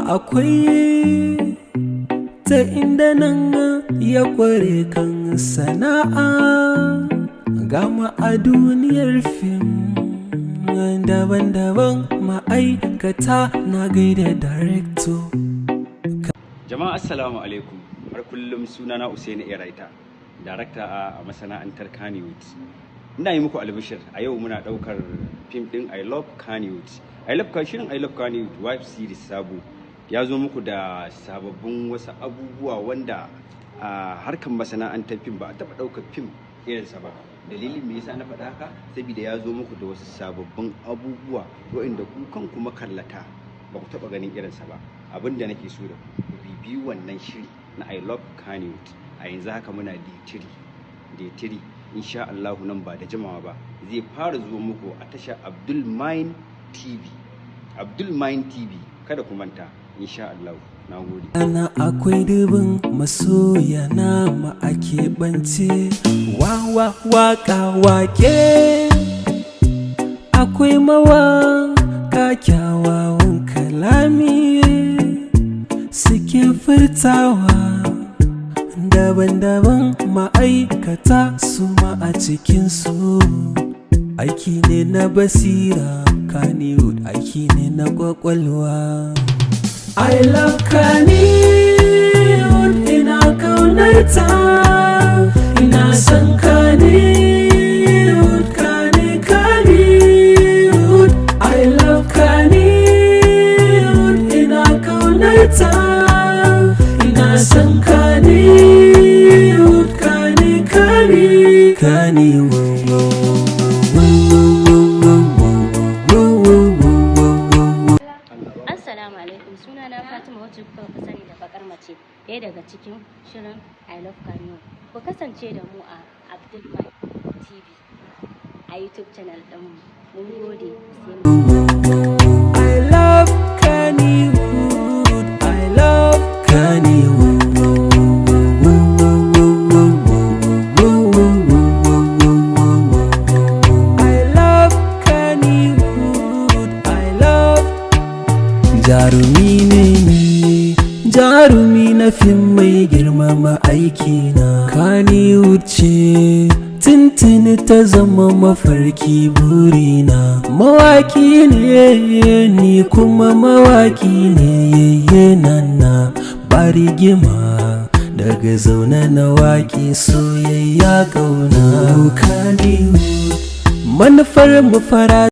Akwai ta inda nan ya kware kan sana'a. Gama a duniyar fim daban-daban ma'aikata, na gaida director. Jama'a, assalamu alaikum. Har kullum sunana Usaini Eraita, darakta a masana'antar Kannywood. Ina yi muku albishir, a yau muna daukar fim din I Love Kannywood. I Love shirin I Love Kannywood web series sabo ya zo muku da sababbin wasu abubuwa wanda a harkar masana'antar fim ba a taba daukar fim irinsa ba. Dalilin me yasa na faɗa haka? Saboda ya zo muku da wasu sababbin abubuwa waɗanda ku kanku makallata ba ku taɓa ganin irinsa ba. Abin da nake so da ku, bibiyi wannan shiri na I Love Kannywood. A yanzu haka muna day 3, day 3. Insha Allahu nan ba da jimawa ba zai fara zuwa muku a tashar Abdul Mine TV, Abdul Mine TV, kada ku manta, insha Allahu. Na gode. Ana akwai dubin masoya na ma a keɓance wa wa waka wake. Akwai mawaka, kyawawan kalami suke furtawa daban-daban. Ma'aikata su ma a cikinsu aiki ne na basira. Kannywood aiki ne na kwakwalwa. I love Kannywood, ina kaunarta, ina son Kannywood, Kani Kannywood. I love Kannywood, ina kaunarta, ina son Kannywood, Kani Kani Kannywood. Assalamu alaikum, sunana Fatima, wacce kuka fi sani da bakar mace, ɗaya daga cikin shirin I Love Kannywood. Ku kasance da mu a Abdul Mai TV a YouTube channel ɗinmu. Mun gode, sai mu I love Kannywood. I love Kannywood. I love Kannywood. I love. Jarumi ne ni, jarumi na fim mai girmama aikina. Kannywood ce tuntuni ta zama mafarki burina. Mawaki ne ni, kuma mawaki ne yayye nana ba rigima. Daga zaune na waƙi soyayya ƙauna. Kannywood, manufar mu fara.